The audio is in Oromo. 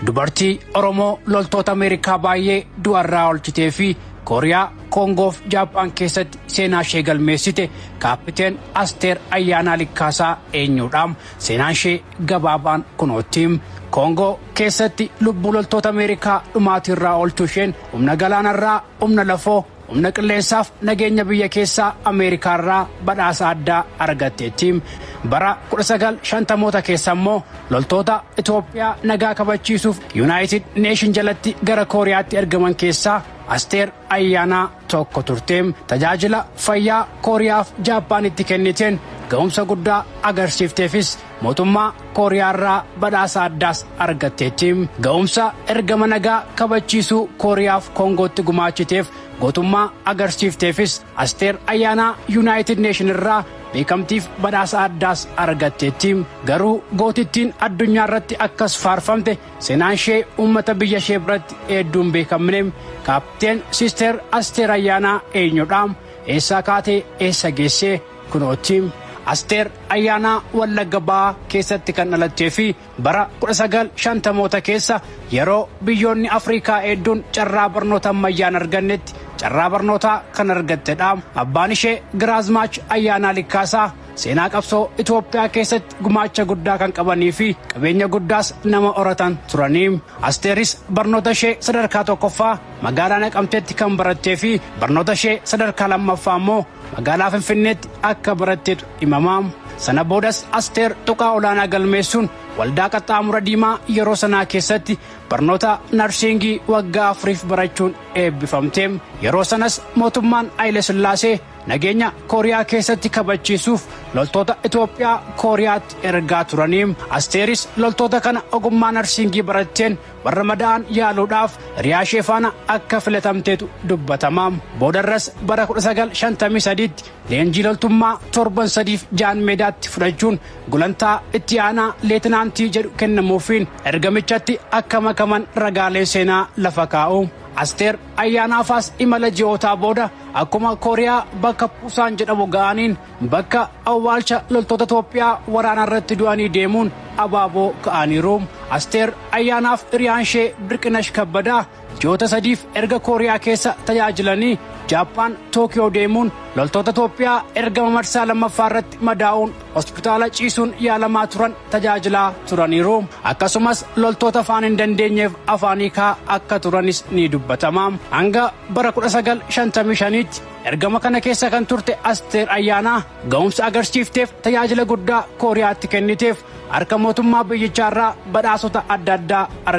Dubartii Oromoo loltoota Ameerikaa baay'ee du'arraa oolchitee fi Kooriyaa, Koongoof Jaappaan keessatti seenaa ishee galmeessite Kaappiteen Asteer Ayyaanaa Likkaasaa eenyudha? Seenaan ishee gabaabaan kunootti. Koongoo keessatti lubbuu loltoota Ameerikaa dhumaatiirraa oolchuu isheen humna galaanarraa, humna lafoo, humna qilleensaaf nageenya biyya keessaa Ameerikaarraa badhaasa addaa argatteetti. Bara 1950moota keessa immoo loltoota Itoophiyaa nagaa kabachiisuuf United Nation jalatti gara Kooriyaatti ergaman keessaa Asteer Ayyaanaa tokko turte. Tajaajila fayyaa Kooriyaaf Jaappaanitti kenniteen ga'umsa guddaa agarsiifteefis mootummaa Kooriyaarraa badhaasa addaas argatteetti. Ga'umsa ergama nagaa kabachiisuu Kooriyaaf Koongootti gumaachiteef gootummaa agarsiifteefis Asteer Ayyaanaa United Nation irraa beekamtiif badhaasa addaas argatteetti. Garuu gootittiin addunyaa irratti akkas faarfamte seenaan ishee uummata biyya ishee biratti hedduun beekamne. Kaapteen Sister Asteer Ayyaanaa eenyudha? Eessaa kaatee eessa geessee? Kunootti. Asteer Ayyaanaa Wallagga Ba'aa keessatti kan dhalattee fi bara 1950moota keessa yeroo biyyoonni Afrikaa hedduun carraa barnoota ammayyaan argannetti carraa barnootaa kan argattedha. Abbaan ishee Giraazmaach Ayyaanaa Likkaasaa seenaa qabsoo Itoophiyaa keessatti gumaacha guddaa kan qabanii fi qabeenya guddaas nama horatan turanii. Asteeris barnoota ishee sadarkaa tokkoffaa magaalaa Naqamteetti kan barattee fi barnoota ishee sadarkaa lammaffaa immoo magaalaa Finfinneetti akka baratteetu himama. Sana boodas Asteer tuqaa olaanaa galmeessuun waldaa qaxxaamura diimaa yeroo sanaa keessatti barnoota narsiingii waggaa 4 barachuun eebbifamte. Yeroo sanas mootummaan Haayile Sillaasee nageenya Kooriyaa keessatti kabachiisuuf loltoota Itoophiyaa Kooriyaatti ergaa turanii. Asteeris loltoota kana ogummaa narsiingii baratteen warra madaa'an yaaluudhaaf hiriyaa ishee faana akka filatamteetu dubbatama. Boodarras bara 1953tti leenjii loltummaa torban 3f Jaan Meedaatti fudhachuun gulantaa itti aanaa leetinaantii jedhu kennamuufiin ergamichatti akka makaman ragaalee seenaa lafa kaa'u. Asteer Ayyaanaafaas imala ji'ootaa booda akkuma Kooriyaa bakka Puusaan jedhamu ga'aniin bakka awwaalcha loltoota Itoophiyaa waraana irratti du'anii deemuun abaaboo ka'aniiru. Asteer Ayyaanaaf hiriyaan ishee Birqinash Kabbadaa ji'oota 3f erga Kooriyaa keessa tajaajilanii Jaappaan Tookiyoo deemuun loltoota Itoophiyaa ergama marsaa lammaffaa irratti madaa'uun hospitaala ciisuun yaalamaa turan tajaajilaa turaniiru. Akkasumas loltoota afaan hin dandeenyeef afaan hiikaa akka turanis ni dubbatama. Hanga bara 1955tti ergama kana keessa kan turte Asteer Ayyaanaa ga'umsa agarsiifteef tajaajila guddaa Kooriyaatti kenniteef harka mootummaa biyyichaarraa badhaasota adda addaa argatte.